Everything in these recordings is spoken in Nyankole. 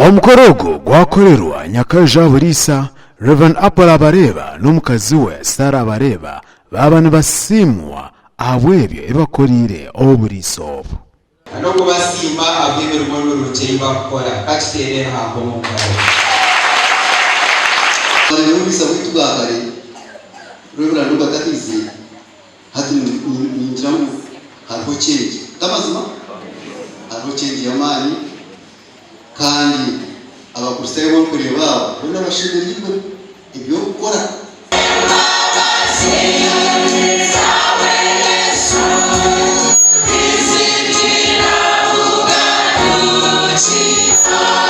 Omukoro ogu gwakorerwa Nyakaija Buriisa, Rev. Apollo Abareeba n'omukazi we Sarah Abareeba baaba nibasiimwa ahabw'ebyo ebi bakoreire oburiisa obu. N'okubasiima ahabw'emirimo mirungi ei barikukora. Ka tuteere Ruhanga omu ngaro. Twareeba oburiisa bwaitu bwa kare, Rev. Luke atakaizire, hati ningira ngu hariho change. T'amazima? Hariho change y'amaani kandi Abakristaayo abu orikureeba abo boona bashemereirwe eby'okukora.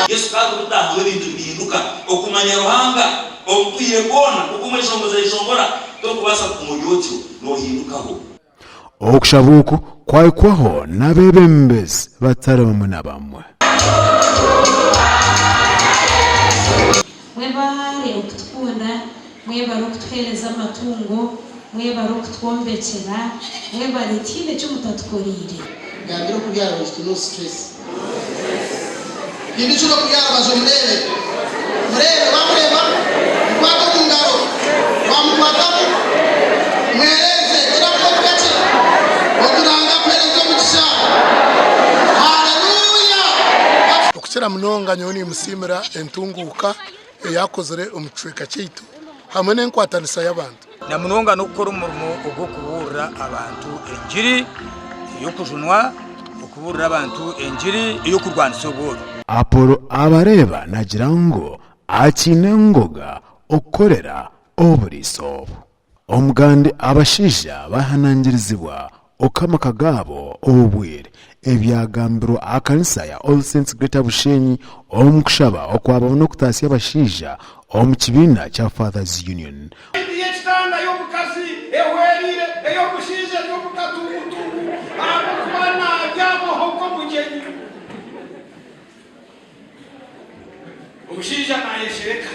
Yesu ku arikututahamu ebintu nibihinduka. Okumanya Ruhanga obutwire bwona nk'oku omweshongozi ayeshongora, torikubaasa kuguma ori otyo, nohindukaho. Okushaba oku kwahikwaho n'abeebembezi batari bamwe na bamwe. Mwebare okutukunda, mwebare okutuheereza amatungo, mwebare okutwombekyera, mwebare tihaine eki mutatukoreire. Gambira okuri aha rubaju oti no stress. Hindukira okuri aha rubaju omureebe. Mureebe, wamureeba? Mukwate omu ngaro. Wamukwatamu? Mwereeze. Gira akakooki kakye. Oti Ruhanga akuheereze omugisha. Haleluya! Okukira munonga nyowe nimusiimira entunguuka ei akozire omu kicweka kyaitu hamwe n'enkwatanisa y'abantu. Na munonga n'okukora omurimo ogw'okubuurira abantu engiri ey'okujunwa, okubuurira abantu engiri ey'okurwanisa obworo. Apollo Abareeba nagira ngu akiine engoga okukorera oburiisa obu. Omugandi abashaija bahanangirizibwa oku amaka gaabo obwire ebyagambirwe aha kanisa ya All Saints Greater Bushenyi omu kushaba okwabaho n'okutaasya abashaija omu kibiina kya Fathers Union. Emiti y'ekitanda y'omukazi ehwereire, ey'omushaija eri omu katungutungu, ahabw'okuba naabyamaho nk'omugyenyi. Omushaija naayeshereka.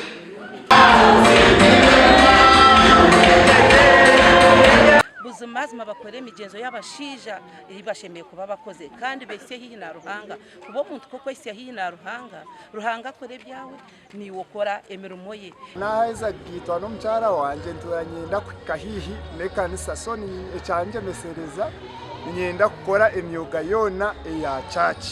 Buzimazima bakore emigyenzo y'abashaija ei bashemereire kuba bakoze kandi beehitsye haihi na Ruhanga. Kuba omuntu ku okwehitsya haihi na Ruhanga, Ruhanga akora ebyawe naiwe okora emirimo ye. Naaheza kugaitwa n'omukyara wangye ntuura niinyenda kuhika haihi n'ekanisa so ekyangyemesereza niinyenda kukora emyoga yoona eya church.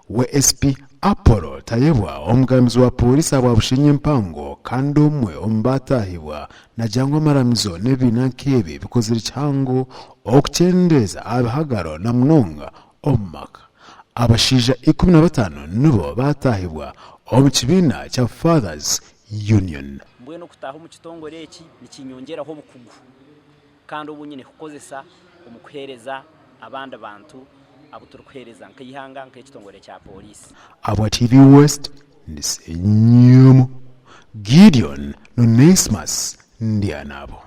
We SP Apollo Tayebwa omugambizi wa Pooriisi ahabwa Bushenyi empango kandi omwe omu baataahibwa nagira ngu amaramizo n'ebibiina nk'ebi bikozire kihango okukyendeeza aha bihagaro na munonga omu maka. Abashaija 15 nibo baataahibwa omu kibiina kya Fathers Union. Mbwenu okutaaha omu kitongore eki nikinyongyeraho obukugu kandi obu nyine kukozesa omu kuheereza abandi bantu abu turikuheereza nk'eihanga nk'ekitongore kya pooriisi. Abwa TV West, ndi Ssenyomo Gideon Nonesmus Ndyanabo.